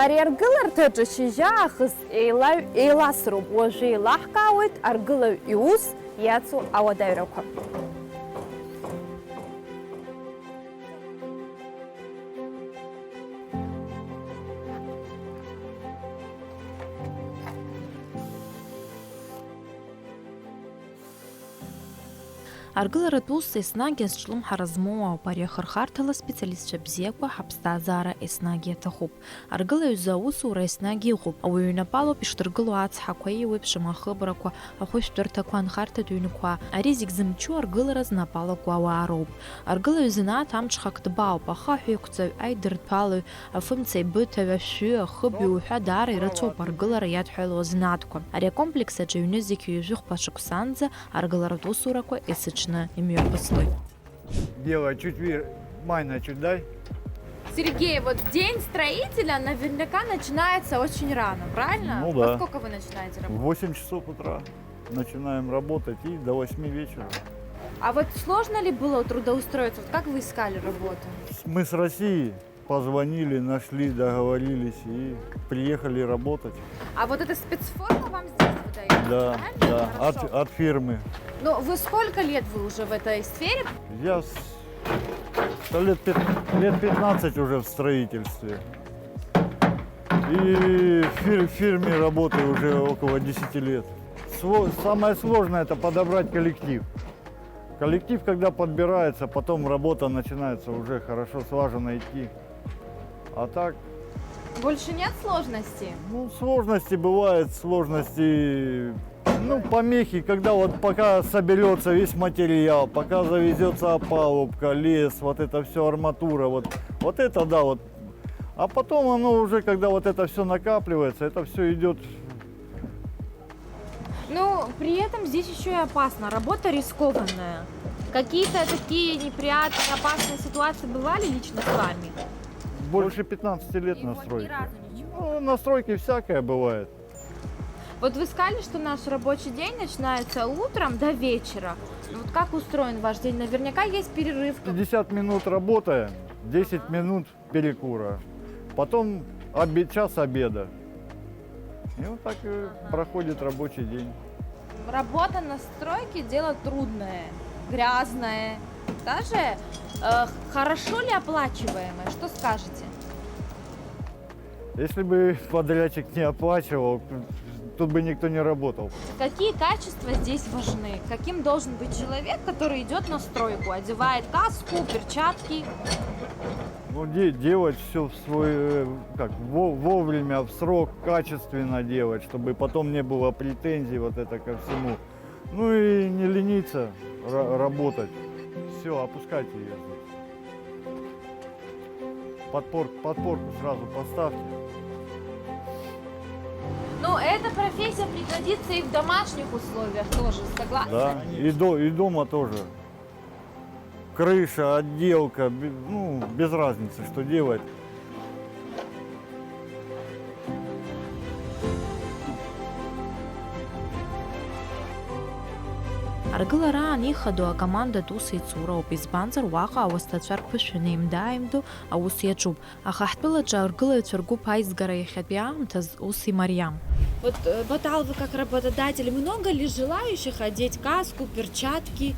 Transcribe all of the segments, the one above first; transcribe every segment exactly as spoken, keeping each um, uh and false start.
Ари аргыларҭаҿы шьыжьаахыс еилаҩ еиласроуп, уажәы еилаҳкаауеит аргылаҩ иус иацу ауадаҩрақәа. Аргыларатә ус еснагь азҿлымҳара змоу ауп, ари ахырхарҭала специалистцәа бзиақәа ҳаԥсҭазаара еснагь иаҭахуп. Аргылаҩ изы аусура еснагь иҟоуп, ауаҩы инапалоуп ишдыргыло ацҳақәа, еиуеиԥшым ахыбрақәа, ахәышәтәырҭақәа, анхарҭатә ҩнқәа, ари зегь зымчу аргылара знапалаку ауаа роуп. Аргылаҩ изанааҭ амҽхак ҭбаауп, ахаҳә еиқәҵаҩ, аидырҭәалаҩ, афымцеибыҭаҩ, ашәҩы, ахыбҩ уҳәа даара ирыцуп аргылара иадҳәалоу азанааҭқәа. Ари акомплекс аҿы ҩнызқь ҩажәихәба шықәсанӡа аргыларатә усурақәа есыҽны имҩаԥыслоит. Дело чуть ве-, майна чуть дай. Сергей, вот день строителя наверняка начинается очень рано, правильно? Ну да. Во сколько вы начинаете работать? В восемь часов утра начинаем работать и до восьми вечера. А вот сложно ли было трудоустроиться? Вот как вы искали работу? Мы с России позвонили, нашли, договорились и приехали работать. А вот эта спецформа вам здесь выдается, да, правильно? Да, от, хорошо, от фирмы. Ну, вы сколько лет вы уже в этой сфере? Я с-, да лет пят-, лет пятнадцать уже в строительстве. И в фир-, фирме работаю уже около десяти лет. Сво-, самое сложное — это подобрать коллектив. Коллектив, когда подбирается, потом работа начинается уже хорошо, слаженно идти. А так? Больше нет сложностей? Ну, сложности бывают, сложности, ну, помехи, когда вот пока соберется весь материал, пока завезется опалубка, лес, вот это все арматура, вот, вот это да, вот. А потом оно уже, когда вот это все накапливается, это все идет. Ну, при этом здесь еще и опасно. Работа рискованная. Какие-то такие неприятные, опасные ситуации бывали лично с вами? Больше пятнадцати лет на стройке. И вот ни разу ничего? Ну, на стройке всякое бывает. Вот вы сказали, что наш рабочий день начинается утром до вечера. Вот как устроен ваш день? Наверняка есть перерыв. Пятьдесят минут работаем, десять минут перекура. Потом обе-, час обеда. И вот так и проходит рабочий день. Работа на стройке — дело трудное, грязное, даже, э, хорошо ли оплачиваемое? Что скажете? Если бы подрядчик не оплачивал, тут бы никто не работал. Какие качества здесь важны? Каким должен быть человек, который идет на стройку, одевает каску, перчатки? Ну, де-, делать все в свой, э, как, во-, вовремя, в срок, качественно делать, чтобы потом не было претензий вот это ко всему. Ну и не лениться ра-, работать. Все, опускайте её здесь. Подпор-, подпорку сразу поставьте. Ну, эта профессия пригодится и в домашних условиях тоже, согласна? Да, и до-, и дома тоже. Крыша, отделка, бе-, ну, без разницы, что делать. Аргылараан ихадоу акомандатә ус еицуроуп, избанзар, уаҟа ауасҭацәа рԥышәа неимда-ааимдо аус иаҿуп. Аха ҳтәылаҿы аргылаҩцәа ргәыԥ аизгара иахьатәи аамҭаз ус имариам. Вот, э, Батал, вы как работодатель, много ли желающих одеть каску, перчатки?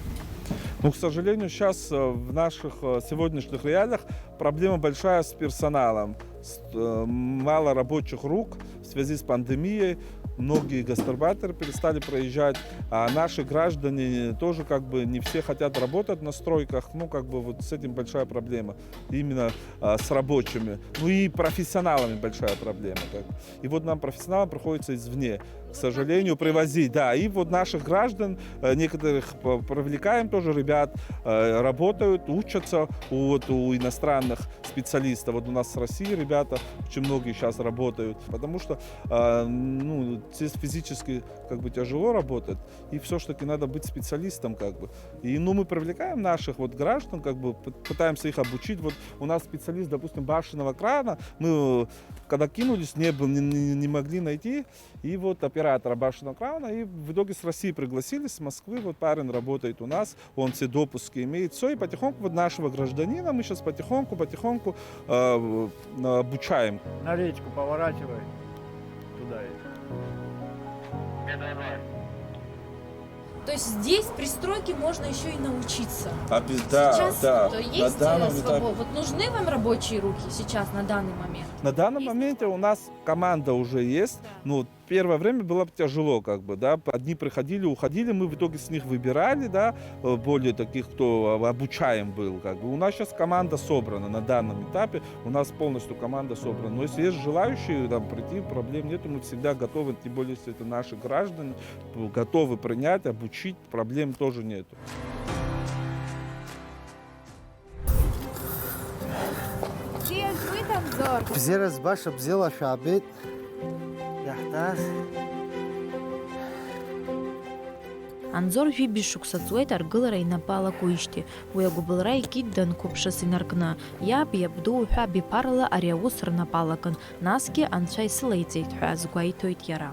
Ну, к сожалению, сейчас, э, в наших, э, сегодняшних реалиях проблема большая с персоналом. С-, э, мало рабочих рук в связи с пандемией. Многие гастарбайтеры перестали проезжать, а наши граждане тоже как бы не все хотят работать на стройках. Ну, как бы вот с этим большая проблема. Именно, а, с рабочими. Ну и профессионалами большая проблема. Как. И вот нам, профессионалам, приходится извне, к сожалению, привозить. Да, и вот наших граждан, э, некоторых п-, привлекаем тоже, ребят, э, работают, учатся у, вот, у иностранных специалистов. Вот у нас с России ребята, очень многие сейчас работают, потому что, э, ну, здесь физически как бы тяжело работать, и все ж таки надо быть специалистом, как бы. И, ну, мы привлекаем наших вот граждан, как бы п-, пытаемся их обучить. Вот у нас специалист, допустим, башенного крана, мы, э, когда кинулись, не был, не, не, не могли найти, и вот опять Оператора башенного крана, и в итоге с России пригласили, с Москвы, вот парень работает у нас, он все допуски имеет, все, и потихоньку вот нашего гражданина мы сейчас потихоньку, потихоньку э, обучаем. На речку поворачивай, туда едешь. То есть здесь при стройке можно еще и научиться. А без- да, Сейчас да. то На есть данном э, этапе- свобода. Вот нужны вам рабочие руки сейчас на данный момент? На данном Есть моменте у нас команда уже есть. Да. Ну, первое время было тяжело, как бы, да. Одни приходили, уходили, мы в итоге с них выбирали, да, э, более таких, кто об- обучаем был, как бы. У нас сейчас команда собрана на данном этапе. У нас полностью команда собрана. Но если есть желающие там прийти, проблем нету. Мы всегда готовы, тем более, если это наши граждане, п- готовы принять, обучить, проблем тоже нету. Бзиа збоит, Анзор. Бзиара збаша, бзиала шәаабеит. Иаҳтәаз. Анзор жәибжь шықәса ҵуеит аргылара инапы алакуижьҭеи. Уи агәыбылра икит данқәыԥшыс инаркны. Иаб, иабду уҳәа абиԥарала ари аус рнапы алакын, насгьы Анцәа исылаиҵеит ҳәа азгәеиҭоит иара.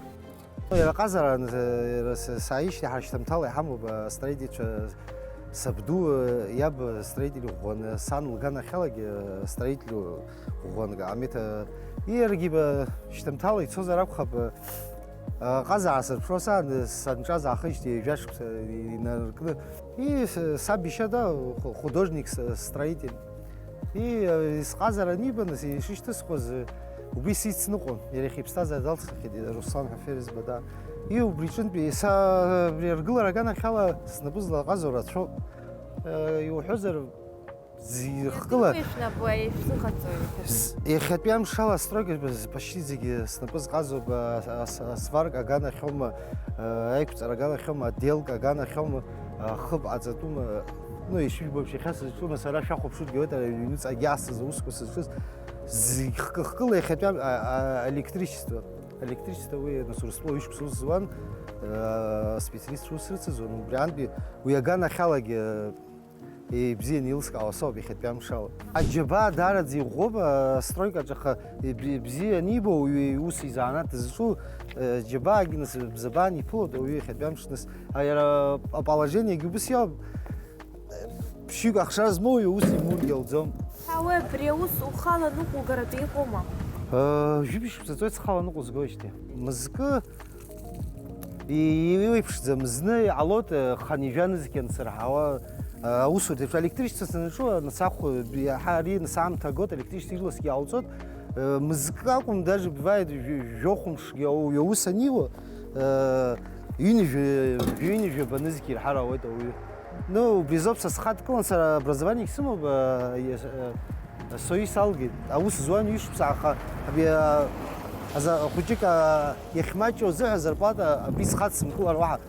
Иара ҟазара, э, с- сааижьҭеи ҳара шьҭамҭала иҳамоуп, э, астроительцәа сабду, э, иаб строитель ӷәӷәаны, сан лганахьалагьы, э, строитель ӷәӷәанга. Амиҭа, иаргьы ба шьҭамҭала ицозар акәхап, э, ҟаза аасырԥшуа саан, санҿаз аахижьҭеи ҩажәа шықәса инаркны. И с- саб ишьа да ху- художник, с- строитель. И э, сҟазара анибаныз, ишышьҭысхуаз, э, убри сицныҟәон, иара иахьа иԥсҭазаара далҵхахьеит, Руслан ҳәа ферзба да. И убри ҿынтәи са абри аргылара аганахьала снапы злаҟазо рацәоуп. Э, иуҳәозар, зихкыла. Шәнапы аишәзыҟаҵои? З- Иахьатәи амшала астройка почти зегьы снапы зҟазоуп, а, а, с- асварка аганахьоума, а, аиқәҵара аганахьоума, аделка аганахьоума, а, хыб аҵатәума, ну, ишыжәбо еиԥш, иахьа сызҿума, сара шәахәаԥшугьы ауеит, ара иҩныҵҟагьы асыз аусқәа сызҿыз, зегь хкы-хкыла иахьатәи ам- а- а- электричество. Электричество уи, нас, Урыстәыла ҩышықәса ус зуан, а, специалистцәа ус рыцызуан, убри аантәи уи аганахьалагьы, а, ибзианы илыскаауа соуп иахьатәи амшала. Аџьабаа даараӡа иӷәӷәоуп, а, астройкаҿ, аха иб- ибзиа аниба, уаҩы иус изанааҭ дызҿу, а, џьабаагьы, нас, бзабаан иԥылоит ауаҩы иахьатәи амш, нас, а, иара аположениагьы убыс иоуп, ԥшьҩык ахшара змоу уаҩы ус имургьы ауӡом. Ҳа, уи абри аус ухала ныҟәугаратәы иҟоума? Э, жәибжь шықәса ҵуеит схала ныҟәызгоижьҭеи. Мызкы и- и- иеиԥшӡам, зны иҟалоит, э, хынҩажәа нызқь ансырҳауа, э, аусурҭа еиԥш, электричество санаҿу, нас ахә, иаҳа ари нас аамҭа агоит, электричество ирласгьы иҟалҵоит. Э, мызкы акәым, даже бывает, жәа- жәохә мшгьы ау- иаус аниуа, э, ҩынҩажәа, ҩынҩажәаба нызқь ирҳар ауеит ауаҩы. Ну, убри азоуп са схы адкылан, сара образование сымоуп, э, э, сои салгеит. Аус зуан ҩышықәса, аха абри, э, аза-, хәыҷык, э, иахьмаҷу азыҳәа зарплата абри схы адсымкылар уаҳа.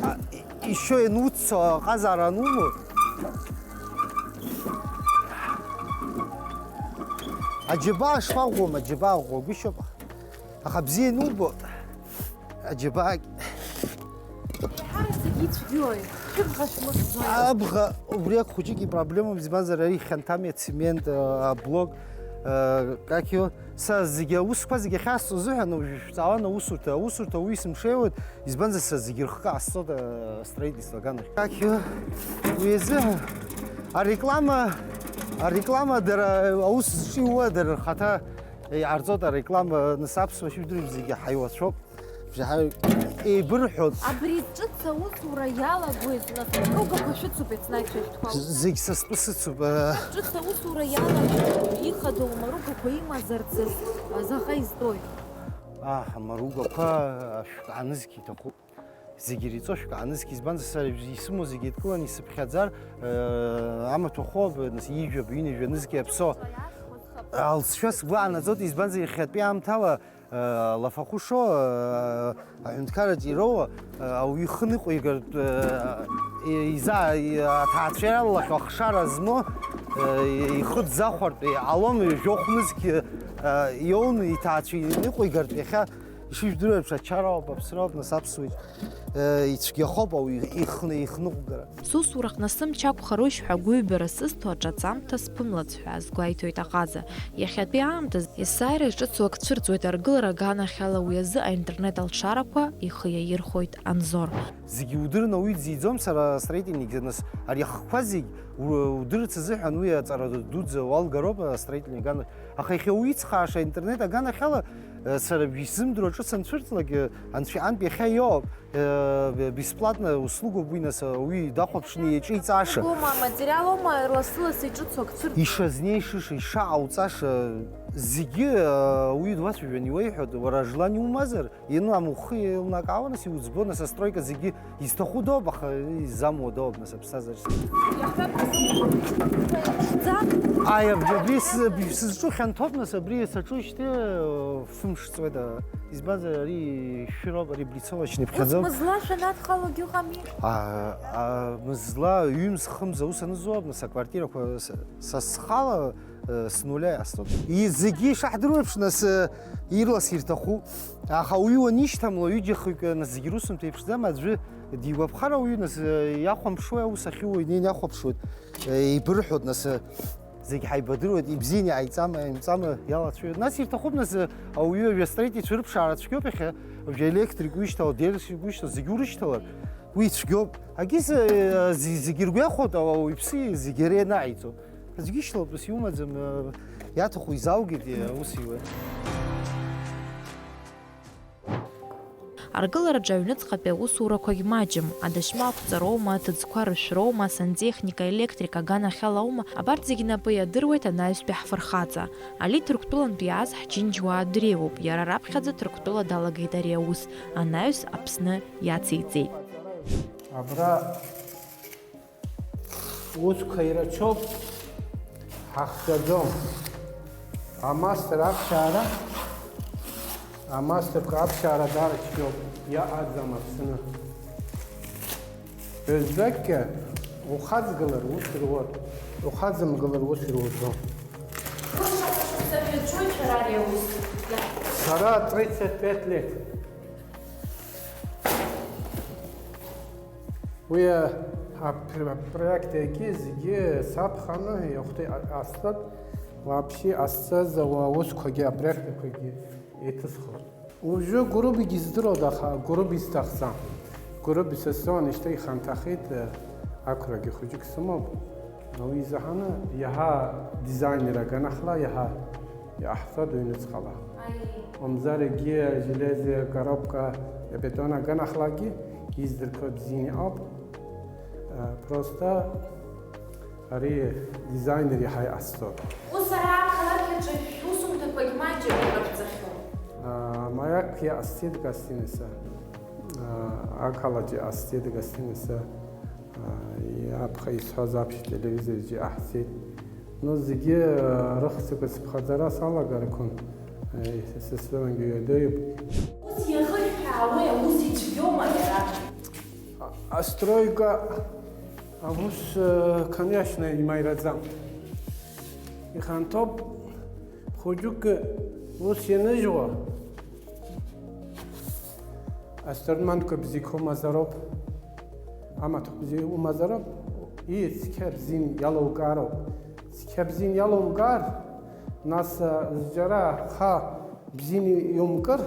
А, и- ишо иануццо аҟазара анумоу. Аџьабаа шԥаӷәӷәам, аџьабаа ӷәӷәагәышьоуп. Аха бзиа ианубо, аџьабаагь. Еиҳараӡак ицәгьои? Шәыбӷа шәмыхьӡои? Абӷа убри ак хәыҷык ипроблемам, избанзар ари хьанҭам, ацемент, а, аблок, а, как его, са зегьы аусқәа зегьы ахьасҵо азыҳәан уажәы шәҵаауан аусурҭа, аусурҭа уи сымшеиуеит, избанзар са зегьы рхы аасҵоит, а, строительство аганахь. Как его, уи азыҳәан ареклама, ареклама дара аус зҿиуа дара рхаҭа иҟарҵоит, ареклама, нас аԥсуа шәыбдырҩ зегьы ҳаиуацәоуп. Бжьаҳаҩ еибырҳәон. Абри ҿыц аусура иалагоит, нас, амаругақәа шәыцуп еснагь шәышәҭқәа. Зегь са стәы сыцуп. Э, Ҿыц аусура иалагоит, ихадоу амаругақәа имазарц заҟа изтәои? Аҳ, амаругақәа ашәк аанызқь иҭахуп. Зегь иреиҵо ашәк аанызқь, избанзар, сара исымоу зегь еидкыланы исыԥхьаӡар, э, амаҭәахәы, нас, ижәаб, ҩынҩажәа нызқь иаԥсо алҵшәа сгәы аанаӡоит, избанзар, иахьатәи аамҭала Лафахәы шо, аҳәынҭқарраҿ ироуа, ауаҩы ихы ныҟәигартә, иза-, аҭаацәа иалалахьоу ахшара змоу, ихы дзахәартә иҟалом, жәохә нызқь иоуны иҭаацәа иныҟәигартә иахьа Ишыжәдыруа еиԥш, ачара ауп, аԥсра ауп, нас аԥсуа ицәгьахоуп ауаҩы ихны-, ихныҟәгара. Сусураҟны сымч ақәхарушь ҳәа агәыҩбара сызҭо аҿаҵамҭа сԥымлац ҳәа азгәеиҭоит аҟаза. Иахьатәи аамҭазы есааира иҿыцу ак цәырҵуеит аргылара аганахьала, уи азы аинтернет алшарақәа ихы иаирхәоит Анзор. Зегьы удырны ауаҩы дзиӡом сара астроительник, нас ари ахқәа зегь у-, удырырц азыҳәан уи аҵара дуӡӡа уалгароуп астроительник аганахь. Аха иахьа уицхрааша интернет аганахьала, э, сара исзымдыруа ҿыц анцәырҵлак, э, анцәа иҟынтә иахьа иоуп, э, бесплатно услугоуп уи, нас, э, уи дахәаԥшны иаҿиҵааша. Услугоума, аматериалоума, лассы-лассы иҿыцу ак цәырҵуеит. Ишазнеишыша, ишаҟауҵаша, зегьы, э, уи дуацәажәан иуеиҳәоит, уара желание умазар, иану амухы еилнакаауа, нас иуӡбо, нас астройка зегьы изҭаху доуп, аха изамуа доуп, нас аԥсҭазаараҿы. Ааи, аб-, абри с-, аб-, сызҿу хьанҭоуп, нас абри саҿуижьҭеи, э, фымш ҵуеит, а, избанзар, ари шәыроуп, ари облицовочный ԥхьаӡоуп. Ус мызла шәанадхалогьы ыҟами? А, а, мызла, ҩымз, хымз аус анызуа, нас аквартирақәа с-, са схала, э, с нуля иаасҭоит. И-, зегьы ишаҳдыруеиԥш, нас, э, ирлас ирҭаху. Аха уаҩы уанишьҭамло, ҩыџьа-хҩык, нас зегьы русумҭа еиԥшӡам, аӡәы дигәаԥхар ауаҩы, нас, э, иахәамԥшуеи аус ахьиуа, инеины иахәаԥшуеит, э, еибырҳәоит, нас, э, зегь ҳаибадыруеит, ибзианы иааиҵама, иааимҵама, иалацәажәоит. Нас ирҭахуп, нас, э, ауаҩы, астроительцәа рыԥшаара цәгьоуп иахьа, уажәы електрик уишьҭала, дерсик уишьҭала, зегь урышьҭалар, уи цәгьоуп. Агьыс, э, зе-, зегь иргәахәоит, ауаҩԥсы зегь иара ианаиҵо. Аӡәгьы ишьҭалатәыс иумаӡам, э, иаҭаху изалгеит, э, аус иуеит. Аргылараҿы аҩныҵҟатәи аусурақәагь маҷым, адашьма ақәҵароума, аҭыӡқәа рышәроума, асантехника, аелектрика аганахьалаума, абарҭ зегь напы иадыруеит анаҩстәи ҳфырхаҵа. Али Ҭырқәтәылантәи иааз ҳџьынџьуаа дреиуоуп, иара раԥхьаӡа Ҭырқәтәыла далагеит ари аус, анаҩс Аԥсны иациҵеит. Абра Усқәа ирацәоуп, ҳахьӡаӡом. Амастер аԥшаара, амастерқәа аԥшаара даара цәгьоуп, иаҟаӡам Аԥсны. Дырҩегьых ухаҵгылар ус рур, ухаҵымгылар ус руӡом. Ус шықәса шықәса шәаҿуеит шәара ари аус? Сара тридцать пять лет. Уи апр-, апроект егьи зегьы саԥханы иахәҭа астат, вообще асцеза уа аусқәагьы апроектқәагьы еиҭысхуеит. Уажәы Гәырубигьы здыруада, аха Гәыруби сҭахӡам. Гәыруби са сзы уанашьҭа иханҭахеит, ақәрагьы хәыҷык сымоуп. Уи изаҳаны иаҳа дизайнер аганахьала иаҳа иҟаҳҵоит аҩныҵҟала. Аиеи. Мамзар егьи ажелезиа коробка, абетон аганахьалагьы издырқәа бзианы ауп. Э, просто ари дизайнер иаҳа иҟасҵоит. Ус ара ақалақь аҿы шәусумҭақәагь маҷым иҟарҵахьоу? А, маяк иҟасҵеит гостиница. А, ақалақь иҟасҵеит гостиница. Иаԥхьа исҳәаз аԥшь телевизоргьы аҳҭеит. Ну, зегьы, э, рыхьӡқәа сыԥхьаӡара салагар акәын, э, сызцәырымгьы ҩадоуп. Ус иахышәҳәаауеи, аус ицәгьоума иара? А-, астройка аус, э, конечно, имариаӡам. Иханҭоуп, хәыҷык ус ианыжьуа. Астрарманқәа бзиақәа умазароуп, амаҭәахә бзиа умазароуп, ии, цқьа бзианы иалоукаароуп. Цқьа бзианы иалоумкаар, нас, а, зџьара ха бзианы иумкыр,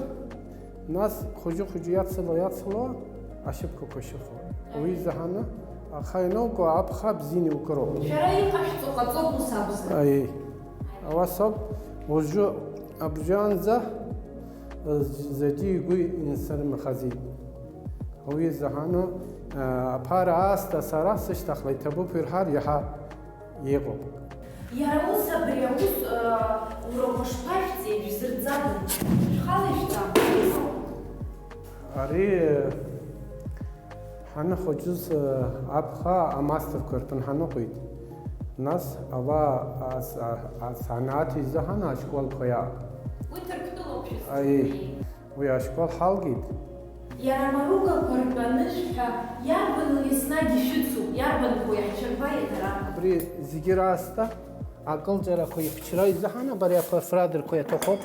нас хәыҷы-хәыҷы иацыло, иацыло, ашьапқәақәа шьыхуа. Уи заҳаны, аха ианоуку, аԥха бзианы иукыроуп. Шәара иҟашәҵо ҟаҵоуп ус акәзар. Аиеи. Ауасоуп, уажәы абжьанӡа, э, зегьы игәы инсырмхаӡеит. Уи заҳаны, э, аԥара аасҭа сара сышьҭахьла иҭабуп ирҳәар, иаҳа иҟоуп. Иара ус абри аус, э, урақәа шԥашәҵеи, шәзырӡадоу? Шәхала ишәҵа? Ари, э, Ҳаныхәыҷыз, аԥха амастерқәа рҭынҳа ныҟәеит. Нас ала ас-, а-, асанааҭ изыҳәан ашколқәа иааг. Уи Ҭырқәтәылоуп шәызҭоу? Аиеи, уи ашкол ҳалгеит. Иара амаругақәа ртәы анышә ҳәа иарбану еснагь ишәыцу, иарбанқәоу иаҳцәырба иаҭара? Абри зегьы раасҭа акылҵарақәа ихәыҷра изыҳәан абари ақәа фрадерқәа иаҭахуп.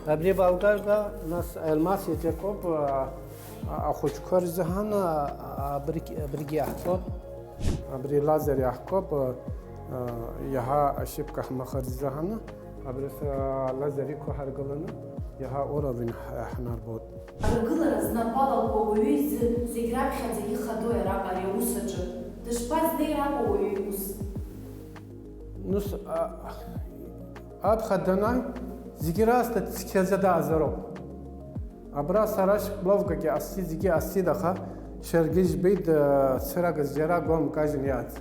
Абри Балгага, нас Елмас иаҿакоуп, а, а, ахәыҷқәа рзыҳәан, а, абригь-, абригь иаҳкуп, абри Лазар иаҳкуп, а, а, иаҳа ашьыпкаҳмахыр рзыҳәан, абри са Лазар иқәҳаргыланы, иаҳа уровень ҳ-, ҳнарбоит. Аргылара знапы алақәа уаҩы изы зегь раԥхьаӡа ихадои араҟа ари аус аҿы? Дышԥазнеи араҟа уаҩы иус? Нус, а, аԥхьа данааи, зегьы раасҭа цқьаӡа дааӡароуп. Абра сара шькловкагьы ҟасҵеит, зегьы ҟасҵеит, аха шәаргьы жәбеит, а, цырак зџьара гәам кажьын иааӡ.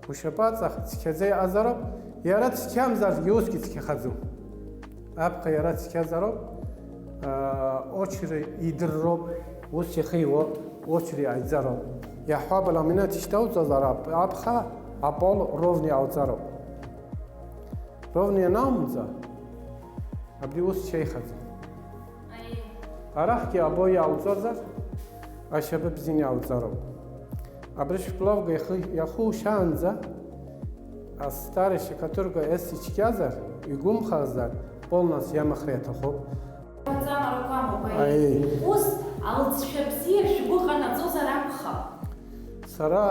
Ушьапаҵах цқьаӡа иҟазароуп, иара цқьамзаргьы усгьы цқьахаӡом. Аԥхьа иара цқьазароуп, аа, очередь идырроуп, ус ихиуа, очередь ааиӡароуп. Иаҳҳәап, ламинат ишьҭауҵазар ап-, аԥхьа апол ровни ауҵароуп. Ровни анаумҵа, абри ус шьеихаӡам. Арахьгьы або иаауҵозар, ашьапы бзианы иаауҵароуп. Абри шәпловга ихы иахушьаанӡа, астары шьакаҭырга ес ицәгьазар, игәымхазар, полнас иамхра иаҭахуп. Аҵамарақәа амоуп, аиеи. Аиеи. Ус, алҵшәа бзиа шәгәы ҟанаҵозар акәхап. Сара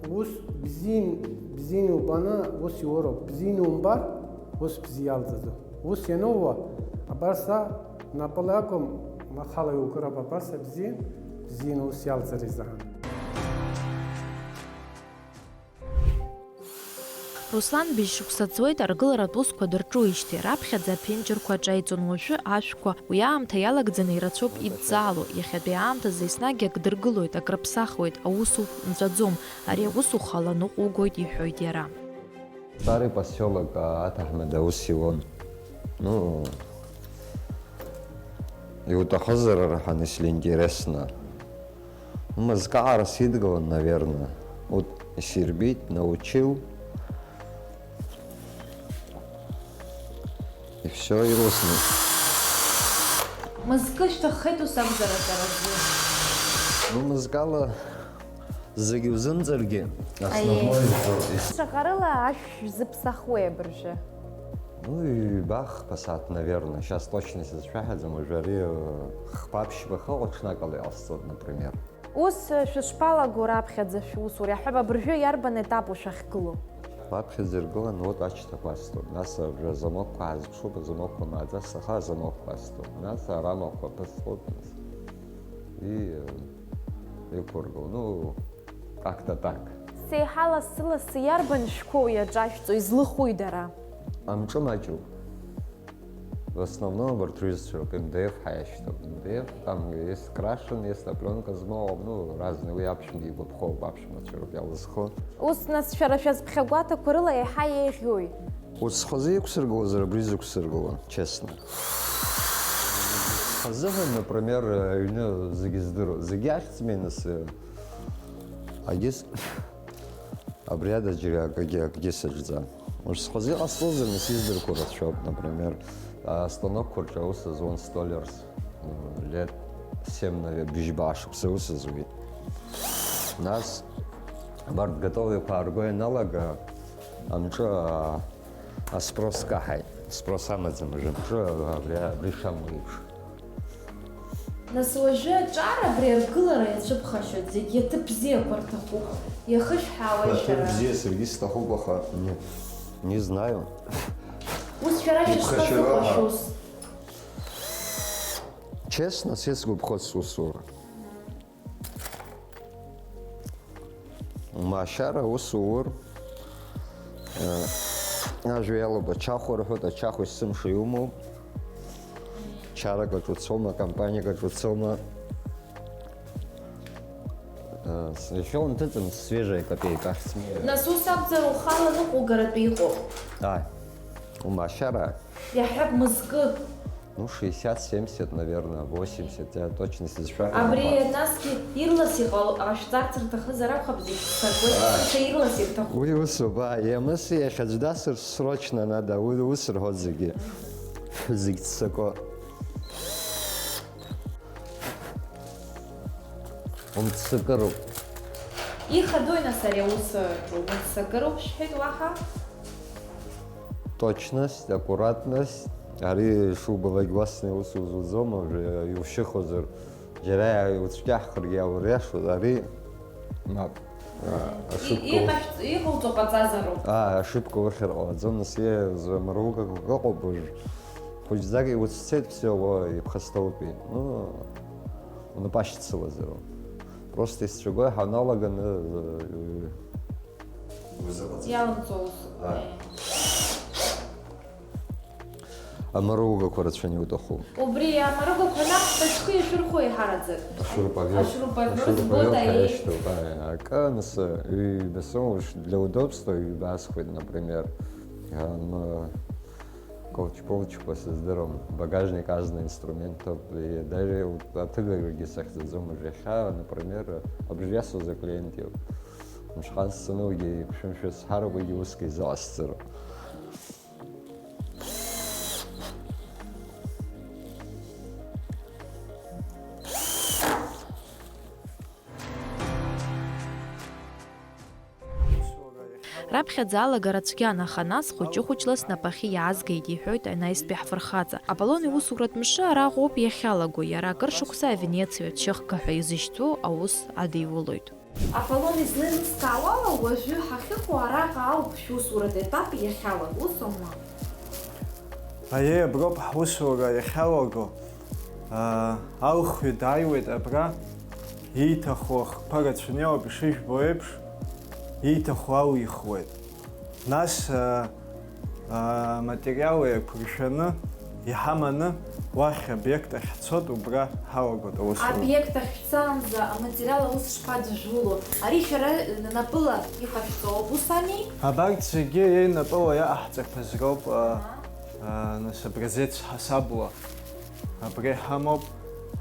ус бзиан, бзианы убаны ус иуроуп, бзианы умбар, ус бзиа иалҵаӡом. Ус ианууа, абар са напыла акәым, махала иукыроуп, абар са бзиан, бзианы ус иалҵыр изаҳан. Руслан быжь шықәса ҵуеит аргыларатә усқәа дырҿуижьҭеи, раԥхьаӡа аԥенџьырқәа аҿеиҵон, уажәы ашәқәа, уи аамҭа иалагӡаны ирацәоуп идҵаало, иахьатәи аамҭазы еснагь акы дыргылоит, акрыԥсахуеит, аус уқәынҵәаӡом, ари аус ухала ныҟәугоит, иҳәоит иара. Старый посёлок, а, аҭаҳмада ус иуан. Ну, иуҭахызар, рҳәан, если интересно. Мызкаара сидгылан, наверное. Вот исирбит, научил. И всё, и русный. Мызкы шьҭаххеит ус акәзар аҵаразы. Ну, мызкала зегь узымҵыргьы, основное. Аиеи. Шаҟа рыла ашә шәзыԥсахуеи абыржәы? Ну, ҩба-хԥа сааҭ, наверное. Сейчас точно сызшәаҳәаӡом, уажәы ари, э, хԥа-ԥшьба хыҟоу ҽнакала иҟасҵоит, например. Ус, э, шәышԥалаго раԥхьаӡа шәусура? Иаҳҳәап, абыржәы иарбан етапу шәахьгылоу? Раԥхьаӡа иргылан, вот, ашьҭақәа аступ. Нас абри азамокқәа аазԥшуп, азамокқәа мааӡа саха азамокқәа аступ. Нас арамақәа ԥысҟоуп, нас. И, э, иқәыргыл. Ну, как-то так. Сеиҳа лассы-лассы иарбан шәқәоу иаҿашәҵо, излыхуи дара? Амҿы маҷуп. В основном абарҭ рҩызцәа роуп, М Д Ф ҳәа иашьҭоуп. М Д Ф, там, есть крашен, есть на пленка змоу, ну, разные, уи аԥшәма игәаԥхоуп, аԥшәмацәа роуп иалызхо. Ус, нас, шәара шәазԥхьагәаҭақәа рыла еиҳа еиӷьуи? Ус схазы иқәсыргылозар, абри зықәсыргыло, честно. Схазыҳәан, например, аҩны зегьы здыруа, зегьы ахьӡми, нас, агьыс-, Абри ада џьара акгьы, акгьы саҿӡам. Уажә схазы иҟасҵозар, нас, издырқәо рацәоуп, например, а, станокқәа рҿы аус зуан столиарс, м, лет семь, наве-, быжьба шықәса аус зуеит. Нас абарҭ готовыйқәа аарго ианалага, амҿы, а, аспрос каҳаит. Спрос амаӡам уажәы амҿы, абри, абри шамуа еиԥш. Нас уажәы аҿар абри аргылара иацәыԥхашьоит, зегьы аҭыԥ бзиақәа рҭахуп. Иахышәҳәаауеи шәара? Аҭыԥ бзиа саргьы сҭахуп, аха не, не знаю. Ус шәара шәышԥазыҟашәо ус? Честно, сесгәаԥхоит сусура. Машьара аус уур, э, ажәа иалоуп, ачахә рҳәоит, ачахә есымша иумоуп. Чарак аҿы уцома, компаниак аҿы уцома. Э, с-, иахьа унҭыҵын, свежая копейка ахьсмоуа. Нас ус акәзар, ухала ныҟәугаратәы иҟоуп? Ааи, умашьара. Иаҳҳәап, мызкы. Ну, шестьдесят, семьдесят, наверное, восемьдесят, я точно сызшәаҳәом. Абри насгьы ирлас иҟало, ҟашәҵарц рҭахызар акәхап, зегь ццакуеит, сыша ирлас ирҭахуп. Уи усоуп, аа, иамыси иахьаӡә дасыр срочно надо, уи ус рҳәоит зегьы. Зегь ццако. Умццакыроуп. Ихадои нас ари аус аҿы, умццакыроуп шәҳәеит уаҳа? Точность, аккуратность, Ари шубалак уасны аус узуӡом, уажәы иушьыхәазар, џьара иуцәгьаҳхыргьы иауриашоз, ари мап. А, ашыбка уш- Иҟашәҵ-, иҟауҵо ҟаҵазароуп. А, ашыбка ухьыр ҟалаӡом, нас иааз амаругақәак ыҟоуп уажә. Хәыҷӡак иуцәцеит, все, уа иԥхасҭоупеи. Ну, унапы ашьцылазароуп. Просто исцәагои ҳаналага, ы, ы, Иалымҵуа усуп. Да. Амаругақәа рацәаны иуҭаху. Убри амаругақәа наҟ шәхы иашәырхәо еиҳараӡак. Ашурпа вёрт. Ашурпа вёрт, ашурпа збоит, вёрт аиеи. Ҳаишьҭоуп, аиеи. Акы, нас, ҩбасоуш для удобства ҩбасхуеит, например. Ам, колч-полчқәа сыздыруам. Багажник азна инструментуп, и даже аҭыгагьы сахьӡаӡом уажә иахьа, например, абжьасуаз аклиент иоуп. Мшҟан сцаны уигьы иԥшәымшәа сҳароуп, уигьы уск изаасҵароуп. Раԥхьаӡа алагара цәгьан, аха нас хәыҷы-хәыҷла снапахьы иаазгеит, иҳәоит анаҩстәи ҳфырхаҵа. Аполлон иусуратә мшы араҟоуп иахьалаго, иара акыр шықәса Авенециа ачыхга ҳәа изышьҭоу аус адиулоит. Аполлон излеилыскаауала, уажәы ҳахьыҟоу араҟа ауп шәусуратә етап иахьалаго, ус аума? Аиеи, аброуп ҳусура иахьалаго. Аа, алхҩы дааиуеит абра, ииҭаху ахқәа рацәаны иоуп, ишыжәбо еиԥш, ииҭаху ауихуеит. Нас, аа, аматериал еиқәыршәаны иҳаманы уахь обиект ахь ҳцоит, убра ҳалагоит аусура. Обиект ахь шәцаанӡа аматериал аус шԥадыжәуло? Ари шәара напыла иҟашәҵо ауп, ус ами? Абарҭ зегьы еинапыла иаҟаҳҵақәаз роуп, а, Аҳа. а, нас образец ҳасабла. Абра иҳамоуп,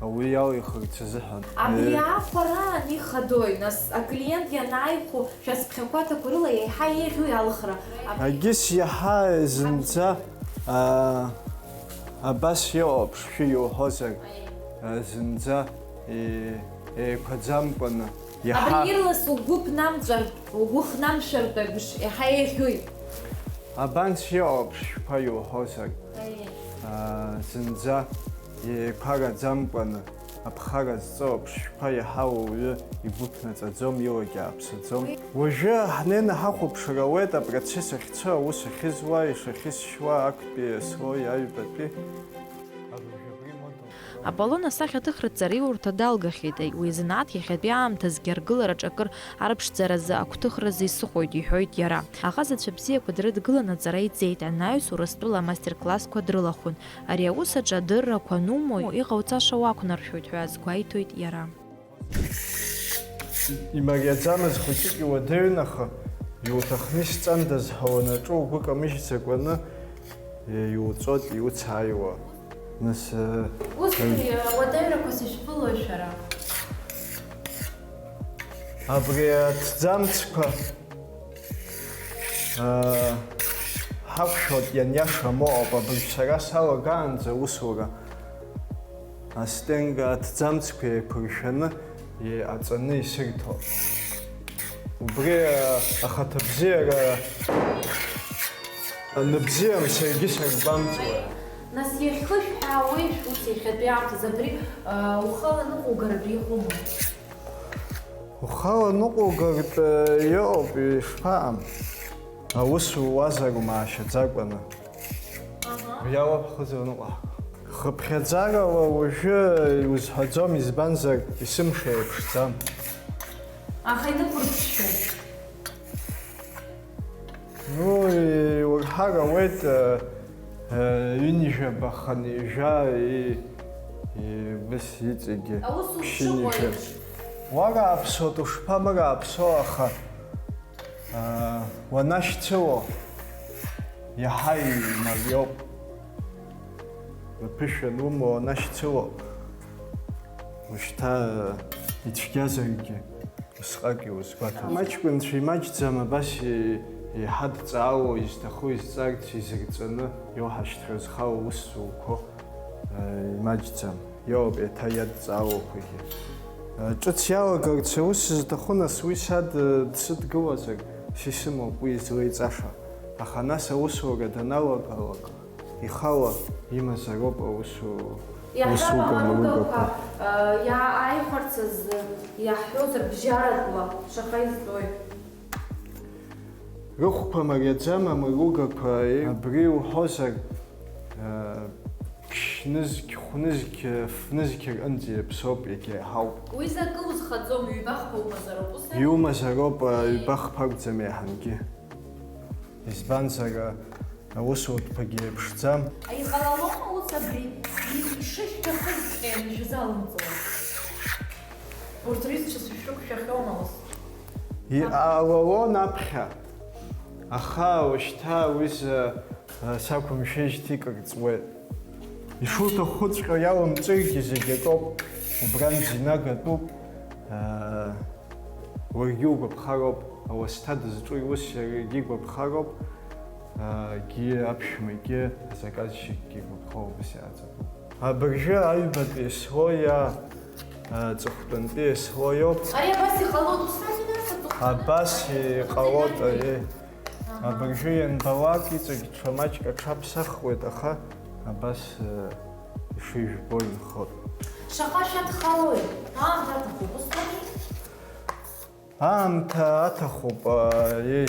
ауаҩы иалихырц азыҳәан. Абри Е. аахәараан ихадои, нас, аклиент ианааихәо, шәацԥхьақәаҭақәа рыла иаҳа еиӷьу иалхра? Абри Агьыс иаҳа зынӡа, аа, абас иҟоуп, шәи иуҳәозар, аа, зынӡа е-, еиқәаӡамкәаны, иаҳа Абри ирлас угәы ԥнамҵәартә, угәы хнамшәартә еиԥш, иаҳа еиӷьуи? Абанс иҟоуп, шәқәа иуҳәозар, Аиеи. аа, зынӡа еиқәараӡамкәаны, аԥхара зҵоу аԥшшәқәа иаҳа ауаҩы игәы ԥнаҵәаӡом, илагьы ааԥсаӡом. Уажәы ҳнеины ҳахәаԥшыр ауеит апроцесс ахьцо, аус ахьызуа, ишахьысшьуа, актәи, аслои, аҩбатәи. Аполлон асахьаҭыхратә ҵараиурҭа далгахьеит, уи азанааҭ иахьатәи аамҭазгьы аргылараҿы акыр арԥшӡаразы, агәҭыхразы исыхәоит, иҳәоит иара. Аҟазацәа бзиақәа дрыдгыланы аҵара иҵеит, анаҩс Урыстәыла амастер-классқәа дрылахәын. Ари аус аҿы адыррақәа анумоу, иҟауҵаша уақәнаршәоит ҳәа азгәеиҭоит иара. Имариаӡамыз хәыҷык иуадаҩын, аха иуҭахны исҵандаз ҳәа уанаҿу угәы камыжьӡакәаны иуҵоит иуцааиуа. Нас, э, Ус, э, ауадаҩрақәа сышәԥылои шәара? Абри аҭӡамцқәа, э, ҳақәшәоит, ианиаша моуп, абыржә сара салагаанӡа аусура. Астенга аҭӡамцқәа еиқәыршәаны иҟаҵаны исырҭо. Убри, э, ахаҭабзиара аныбзиам саргьы саргәамҵуа. Нас иахьхышәҳәаауеи шәус иахьатәи аамҭазы абри, э, ухала ныҟәугаратә иҟоума? Ухала ныҟәугартә, э, иҟоуп, ишԥаҟам? Аус ууазар умаашьаӡакәаны. Аҳа. Уи ауп ҳхы зырныҟәаҳго. Хыԥхьаӡарала уажәы иузҳәаӡом, избанзар, есымша еиԥшӡам. Аха инықәырԥшшәоит. Ну, иурҳар ауеит, э, э, ҩынҩажәаба хынҩажәа, и-, и-, быс иҵегьы Аус ушыҟоу ԥшьынҩажәа. еиԥш. Уарааԥсоит, ушԥамырааԥсо, аха, э, уанашьцыло, иаҳа имариоуп. Уԥышәа анумоу уанашьцыло, ушьҭа, э, ицәгьазаргьы. Усҟак иузгәаҭаӡом. Амаҷкәынцәа имаҷӡам, абас и-, еиҳа дҵаауо, изҭаху изҵарц, изырҵаны иоуҳашьҭра зхало ус зуқәо, э, имаҷӡам. Иоуп еиҭа иадҵаауақәагьы. Э, ҿыц иалагарц аус зҭаху, нас уи сад, э, дсыдгылазар, са исымоуп уи излеиҵаша. Аха нас аусура даналагалак, Ихала имазароуп аусу-, Иаҳҳәап, усуга-мрыгақәа. Амалугақәа, э, иааихәарц азы иаҳҳәозар бжьаратәла шаҟа изҵои? Рыхәқәа мариаӡам амыругақәа, абри уҳәозар, э, ԥшь-нызқь, хә-нызқь, ф-нызқь рҟынӡа иаԥсоуп, иагьа иаҳауп. Уи закы узхаӡом, ҩба-хԥа умазароуп, ус ами? Иумазароуп, э, ҩба-хԥа акәӡам еиҳангьы. Избанзар, э, аусутәқәагьы еиԥшӡам. Иҟалалома ус абри, и-, ишышәҭахызҵәҟьа ианышәзалымҵуа? Урҭ рҩызцәа сышәықәшәахьоума ус? Иҟалалон аԥхьа, аха уажәшьҭа аҩыза, э, сақәымшәеижьҭеи кыр ҵуеит. Ишуҭахуҵәҟьо иалымҵыргьы зегь акоуп, убранӡа инагатәуп, э, уаргьы угәаԥхароуп, ауасҭа дызҿу иус иаргьы игәаԥхароуп, э, гьы аԥшәмагьы азаказчикгьы игәаԥхо убас иааӡатәуп. Абыржәы аҩбатәи слои, а, аҵыхәтәантәи слоиоуп. Ари абас иҟалоит, ус ами, нас, аҵыхәтәаны? Абас иҟалоит, аиеи. Абыржәы ианбалак, иҵегь ҽа маҷк аҽаԥсахуеит, аха абас, э, ишыжәбо инхоит. Шаҟа шәадхалои? Аамҭа аҭахуп, ус ами? Аамҭа аҭахуп, аиеи.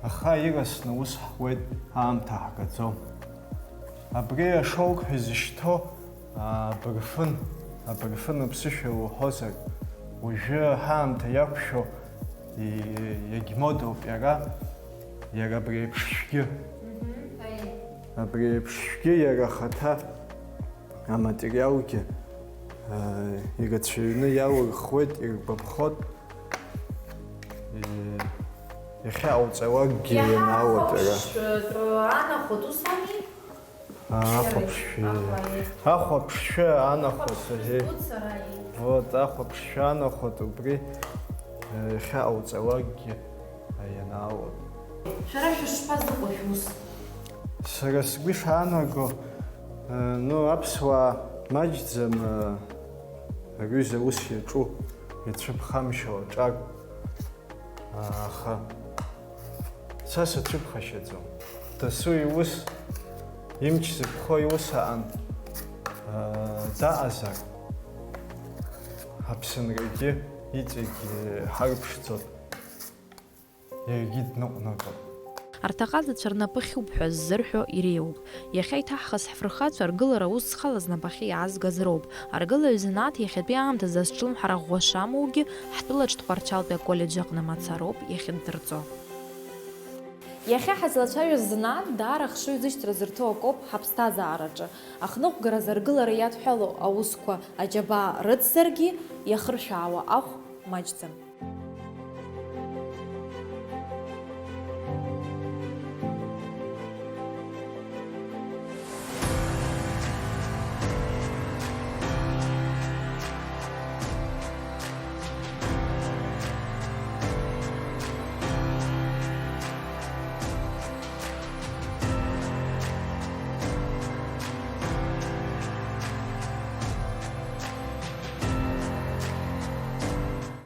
Аха ирасны ус ҳуеит, аамҭа ҳгаӡом. Абри ашоук ҳәа изышьҭоу абырфын, абырфын уԥсышәала уҳәозар, уажәы ҳаамҭа иақәшәо, и-, иагьмодоуп иара, иара абри еиԥш шәгьы. Абри еиԥш шәгьы иара ахаҭа аматериалгьы, э, ирацәаҩны иалырхуеит, иргәаԥхоит, э, иахьаҟауҵалакгьы ианаалоит ара. Иаҳа ахәаԥшшәы анахәа ус ами? Ахәаԥшшәы. Ахәаԥшшәы анахәа, аҳәеит. Вот, ахәаԥшшәы анахәа убри, э, иахьаҟауҵалакгьы, э, ианаалоит. Шәара шәышԥазыҟоу шәус? Сара сгәы ишаанаго, э, ну, аԥсуаа маҷӡам, э, рҩыза ус иаҿу, ицәыԥхамшьо аҿар. Аха са сацәыԥхашьаӡом. Дасу иус, имч зықәхо иус аан, аа, даҟазар, Аԥсынрагьы иҵегь ҳарԥшӡоит, иаргьы дныҟәнагоит. Арҭ аҟазацәа рнапы хьуп ҳәа ззырҳәо иреиуоуп. Иахьа иҭаҳхыз ҳфырхацәа аргылара аус зхала знапахьы иаазгаз роуп. Аргылаҩ занааҭ иахьатәи аамҭазы азҿлымҳара ӷәӷәа шамоугьы, ҳтәылаҿ Тҟәарчалтәи аколлеџь аҟны мацароуп иахьындырҵо. Иахьа ҳазлацәажәоз занааҭ даара хшыҩзышьҭра зырҭо акоуп ҳаԥсҭазаараҿы. Ахныҟәгаразы аргылара иадҳәалоу аусқәа аџьабаа рыцзаргьы, иахыршәаауа ахә маҷӡам.